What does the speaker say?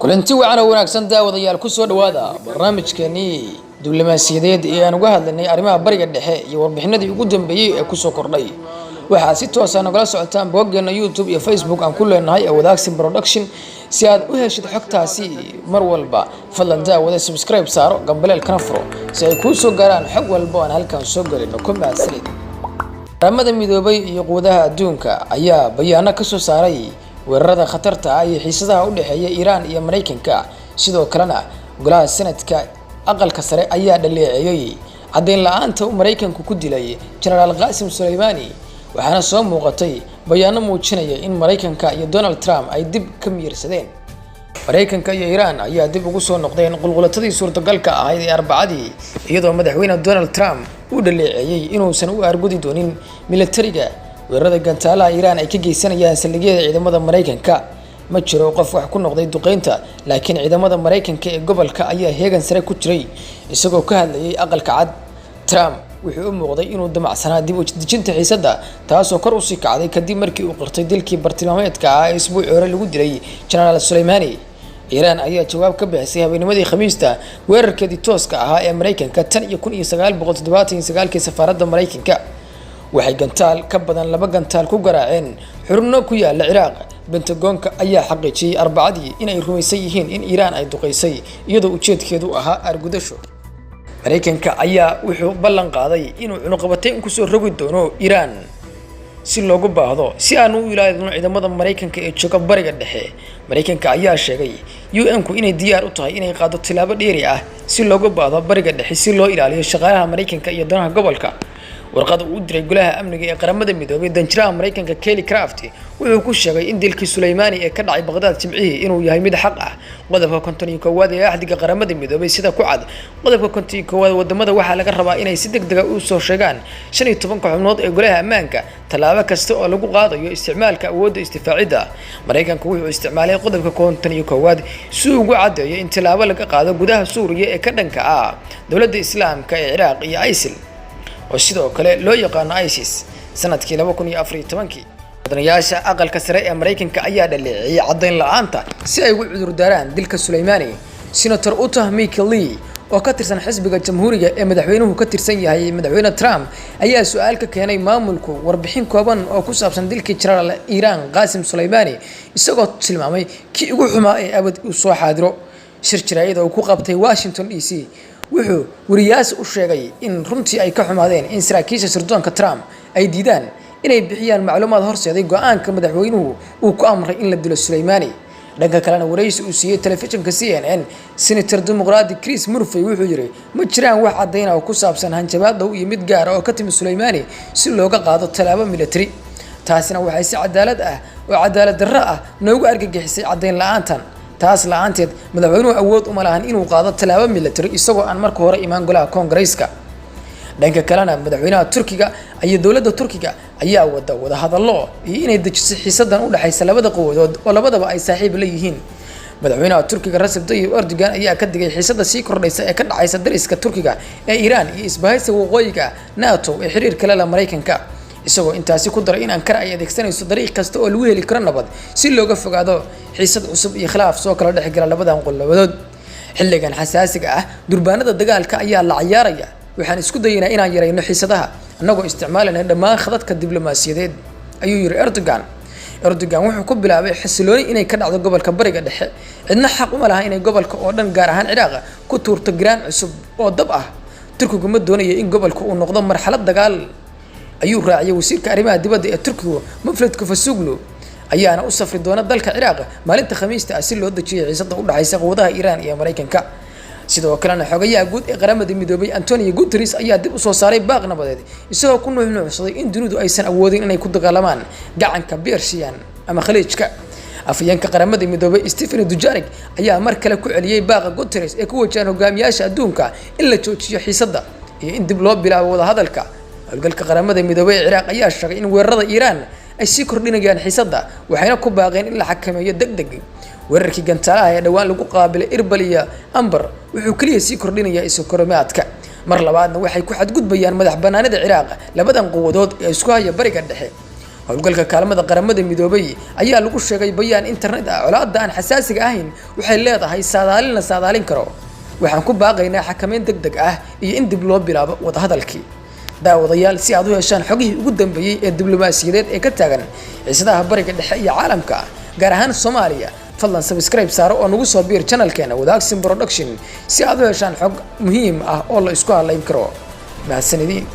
Kulanti wacan oo wanaagsan, daawadayaal. Kusoo dhawaada barnaamijkeenii diblomaasiyadeed ee aan uga hadlaynay arrimaha Bariga Dhexe iyo warbixinadii ugu dambeeyey ee kusoo kordhay. Waxaad si toosa nagala socotaan boggeena YouTube iyo Facebook aan ku leenahay ee Wadaagsi Production. Si aad u heshid xogtaasi mar walba, fadlan daawada subscribe saaro, gambaleelkana furo si ay kuu soo gaaraan xog walba oo aan halkan soo gelino. Ku mahadsanid. Qaramada Midoobay iyo quwadaha adduunka ayaa bayaano kasoo saaray weerarada khatarta ah iyo xiisadaha u dhexeeya Iiraan iyo Maraykanka. Sidoo kalena golaha Senadka, aqalka sare, ayaa dhaleeceeyey caddeyn la-aanta uu Maraykanku ku dilay Genaraal Qaasim Suleymaani, waxaana soo muuqatay bayaano muujinaya in Maraykanka iyo Donald Trump ay dib ka miyirsadeen. Maraykanka iyo Iiraan ayaa dib ugu soo noqdeen qulqulatadii suurtagalka ahayd ee Arbacadii, iyadoo Madaxweyne Donald Trump uu dhaleeceeyey inuusan u aargudi doonin militariga weerarada gantaalaha Iiraan ay ka geysanayaan saldhigyada ciidamada Maraykanka. Ma jiro qof wax ku noqday duqeynta, laakiin ciidamada Maraykanka ee gobolka ayaa heegan sare ku jiray. Isagoo ka hadlayay Aqalka Cad, Trump wuxuu u muuqday inuu damacsanaa dib u dejinta xiisadda, taasoo kor usii kacday kadib markii uu qirtay dilkii bartilmaameedka ah ee isbuucii hore lagu dilay Genaraal Suleymaani. Iiraan ayaa jawaab ka bixisay habeennimadii Khamiista weerarkeedii tooska ahaa ee Maraykanka tan iyo 1979-kii safaaradda Maraykanka. Waxay gantaal ka badan laba gantaal ku garaaceen xubno ku yaala Ciraaq. Bentagoonka ayaa xaqiijiyey Arbacadii in ay rumaysan yihiin in Iiraan ay duqeysay iyadoo ujeedkeedu ahaa aargudasho. Maraykanka ayaa wuxuu ballan qaaday inuu cunuqabatayn kusoo rogi doono Iiraan si loogu baahdo si aan u ilaalino ciidamada Maraykanka ee jooga Bariga Dhexe. Maraykanka ayaa sheegay UN-ku inay diyaar u tahay inay qaado tilaabo dheeri ah si loogu baahdo Bariga Dhexe, si loo ilaaliyo shaqaalaha Maraykanka iyo danaha gobolka. Warqada uu u diray Golaha Amniga ee Qaramada Midoobay, danjiraha Maraykanka Kelly Craft wuxuu ku sheegay in dilkii Suleymaani ee ka dhacay Baqdaad Jimcihii inuu yahay mid xaq ah. Qodobka 51aad ee Axdiga Qaramada Midoobay. Sida ku cad qodobka 51aad, wadamada waxaa laga rabaa inay si deg dega u soo sheegaan 15-ka xubnood ee Golaha Ammaanka tallaabo kasta oo lagu qaadayo isticmaalka awoodda isdifaacidda. Maraykanku wuxuu isticmaalay qodobka 51aad si uu ugu caddeeyo in tallaabo laga qaado gudaha Suuriya ee ka dhanka ah Dowladda Islaamka ee Ciraaq iyo ISIL, oo sidoo kale loo yaqaano ISIS, sanadkii 2014-kii. Mudanayaasha Aqalka Sare ee Maraykanka ayaa dhaleeceeyay caddayn la-aanta si ay ugu cudurdaaraan dilka Suleymaani. Senator Utah Michael Lee oo ka tirsan xisbiga Jamhuuriga ee madaxweynuhu ka tirsan yahay, Madaxweyne Trump, ayaa su-aal ka keenay maamulku warbixin kooban oo ku saabsan dilkii Jenaraal Iiraan Qaasim Suleymaani, isagoo tilmaamay kii ugu xumaa ee abad uu soo xaadiro. Shir jaraa'id oo ku qabtay Washington DC, wuxuu wariyaas u sheegay in runtii ay ka xumaadeen in saraakiisha sirdoonka Trump ay diidaan inay bixiyaan macluumaad horseeday go-aanka madaxweynuhu uu ku amray in la dilo Suleymaani. Dhanka kalena, waraysi uu siiyey telefishinka CNN, Senator Dimuqraadi Chris Murphy wuxuu yidhi: "Ma jiraan wax caddayna oo ku saabsan hanjabaad dhow iyo mid gaara oo ka timid Suleymaani si looga qaado tallaabo military. Taasina waxay si cadaalad ah oo cadaalad darro ah noogu argagixisay caddayn la-aantan. Taas la-aanteed madaxweynuhu awood uma lahan inuu qaado tallaabo military isagoo aan marka hore imaan golaha Koongareyska." Dhanka kalena, madaxweynaha Turkiga iyo dowladda Turkiga ayaa wada wadahadallo iyo inay dejiso xiisadan u dhexaysa labada quwadood oo labadaba ay saaxiib la yihiin. Madaxweynaha Turkiga Recep Tayyip Erdogan ayaa ka digay xiisada sii kordhaysa ee ka dhacaysa dariska Turkiga ee Iiraan iyo isbahaysiga waqooyiga NATO ee xiriirka la leh Maraykanka, isagoo intaasi ku daray in Ankara ay adeegsanayso dariiq kasta oo lagu heli karo nabad si looga fogaado xiisad cusub iyo khilaaf soo kala dhexgala labadan qolabadood. "Xilligan xasaasiga ah, durbaanada dagaalka ayaa la cayaaraya. Waxaan isku dayaynaa inaan yarayno xiisadaha annagoo isticmaalayna dhammaan khadadka diblomaasiyadeed," ayuu yiri Erdogan. Erdogan wuxuu ku bilaabay xasilooni inay ka dhacdo gobolka Bariga Dhexe. "Cidna xaq uma laha inay gobolka oo dhan, gaar ahaan Ciraaq, ku tuurto giraan cusub oo dab ah. Turkigu ma doonayo in gobolka uu noqdo marxalad dagaal," ayuu raaciyay. Wasiirka arrimaha dibadda ee Turkigu Mevlut Cavusoglu ayaana u safri doona dalka Ciraaq maalinta Khamiista ah si loo dejiyay xiisada u dhaxaysa quwadaha Iiraan iyo Maraykanka. Sidoo kalena, xogayaha guud ee Qaramada Midoobay Antonio Guterres ayaa dib usoo saaray baaq nabadeed, isagoo ku nuuxnuuxsaday in dunidu aysan awoodin inay ku dagaalamaan gacanka Persian ama Khaliijka. Afhayeenka Qaramada Midoobay Stephane Dujarric ayaa mar kale ku celiyey baaqa Guterres ee ku wajahan hogaamiyaasha adduunka in la joojiyo xiisadda iyo in dib loo bilaabo wadahadalka. Howlgalka Qaramada Midoobay ee Ciraaq ayaa sheegay in weerarada Iiraan ay sii kordhinayaan xiisadda, waxayna ku baaqeen in la xakameeyo deg deg. Weerarkii gantaalaha ee dhowaan lagu qaabilay Irbal iyo Ambar wuxuu keliya sii kordhinayaa iskahorimaadka. Mar labaadna waxay ku xadgudbayaan madax banaanida Ciraaq labadan quwadood ee isku haya Bariga Dhexe. Howlgalka kaalmada Qaramada Midoobay ayaa lagu sheegay bayaan internet ah: "Colaadda aan xasaasiga ahayn waxay leedahay saadaalin la saadaalin karo. Waxaan ku baaqaynaa xakameyn deg deg ah iyo in dib loo bilaabo wadahadalkii." Daawadayaal, si aad u heshaan xogihii ugu dambeeyey ee diblomaasiyadeed ee ka taagan xiisadaha Bariga Dhexe iyo caalamka, gaar ahaan Soomaaliya, fadlan subscribe saaro oo nagu soo biir channelkeena Wadaagsin Production, si aad u heshaan xog muhiim ah oo la isku halayn karo. Mahadsanidin.